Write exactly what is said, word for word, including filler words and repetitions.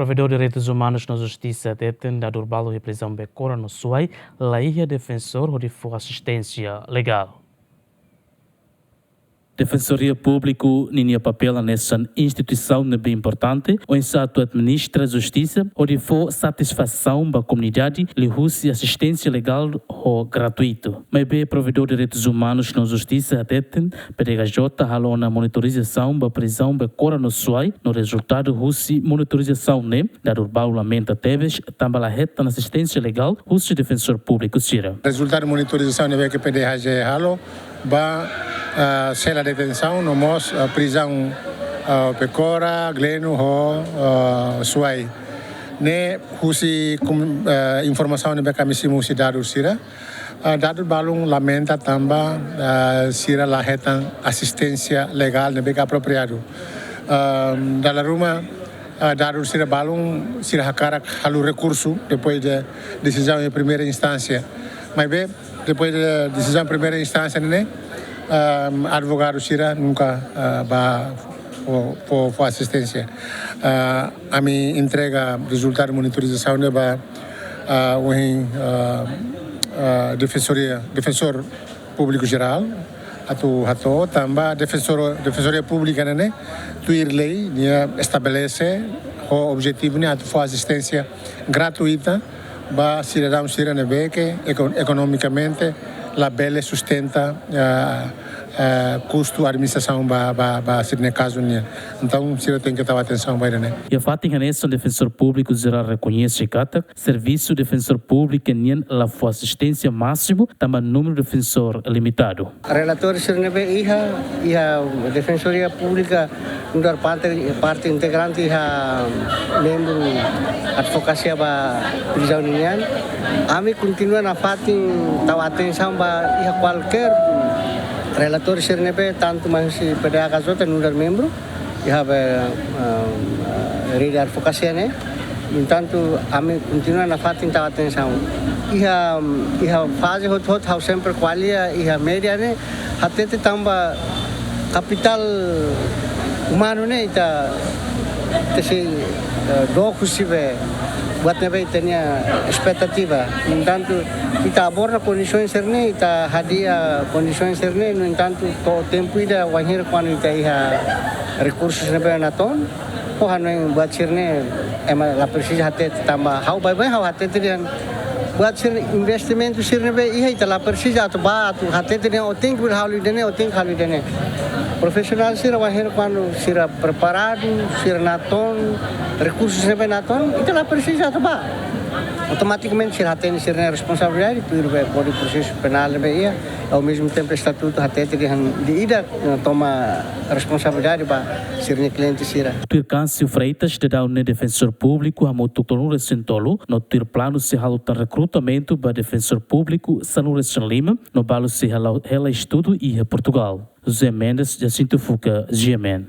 Provedór Direitus Umanus no Justisa hateten, dadus balu iha prizaun Becora no Suai, la iha defensór hodi fó asisténsia legál. Defensoria Públiku ninia papél hanesan instituisaun ne'ebé importante, oinsá atu administra justisa, hodi fó satisfasaun ba komunidade, liuhusi asisténsia legál ho gratuitu. Maibé Provedór Direitus Umanus no Justisa hateten, P D H J halo ona monitorizasaun ba prizaun Becora no Suai, no rezultadu husi monitorizasaun ne'e, dadus balu lamenta tebes, tanba la hetan asisténsia legál husi defensór públiku sira. Rezultadu monitorizasaun ne'ebé ke P D H J halo, ba, ah, sela detensaun, no mós, ah, prizaun, ah, Becora, Gleno, ho, ah, Suai. Ne'e husi kum-, ah, informasaun ne'ebé ke ami simu husi dadus sira. Ah, dadus balun lamenta tanba, ah, sira la hetan asisténsia legál ne'ebé ke apropriadu. Ah, dala ruma, ah, dadus sira balun, sira hakarak halo rekursu, depois de desizaun em primeira instância. Maibé, depois de desizaun primeira instância ne'e, ah, advogadu sira nunka, ah, ba fó, fó, fó asisténsia. Ah, ami entrega rezultadu monitorizasaun ne'e ba, ah, ohin, ah, ah, defensoria, defensór públiku jerál, atu hato'o, tanba defensór, defensoria públika ne'e, tuir lei, nia estabelese, ho objetivu ne'e atu fó asisténsia gratuita ba sidadaun sira ne'ebé ke eko-, ekonomikamente labele sustenta, ah, ah, kustu administrasaun ba, ba, ba sira-nia kazu nian. Entaun, sira tenke tau atensaun ba ida-ne'e. Iha fatin hanesan, Defensór Públiku Jerál rekoñese katak servisu defensór públiku nian la fó asisténsia másimu, tanba númeru defensór limitadu. Relatóriu sira ne'ebé iha, iha Defensoria Públika nu'udar parte, parte integrante iha membru advokasia ba prizaun nian. Ami kontinua nafatin tau atensaun ba iha kualkér relatóriu sira ne'ebé tantu mai husi P D H J nu'udar membru iha be, eh, rede advokasia ne'e. No entantu, ami kontinua nafatin tau atensaun. Iha, iha faze hotu-hotu ha'u sempre ko'alia iha média ne'e, hatete tanba kapitál umanu ne'e ita, ita sei, eh, dook husi be buat ne'ebé ita-nia espetativa. No entantu, ita aborda kondisaun sira-ne'e, ita hadi'a kondisaun sira-ne'e, no entantu, to'o tempu ida wainhira kuandu ita iha rekursu sira ne'ebé natoon, ou hanoin buat sira-ne'e ema la presiza hatete tanba ha'u baibain ha'u hatete dehan buat sira investimentu sira ne'ebé iha ita la presiza atu bá atu hatete dehan ó tenke halo ida-ne'e, ó tenke halo ida-ne'e. Profisionál sira wainhira kuandu sira preparadu, sira natoon rekursu sira ne'ebé natoon, ita la presiza atu bá. Automatikamente sira hatene sira-nia responsabilidade, tuir be Kódigu Prosesu Penál ne'ebé iha, ao mesmo tempo estatutu hatete dehan ida-idak, eh, toma responsabilidade ba sira-nia kliente sira. Tuir Câncio Freitas, daudaun ne'e Defensór Públiku hamutuk tolunulu-resin-tolu, no tuir planu sei halo tan rekrutamentu ba Defensór Públiku sanulu-resin-lima, no balu sei hela, hela estudu iha Portugal. José Mendes, Jacinto Fuca, G M N.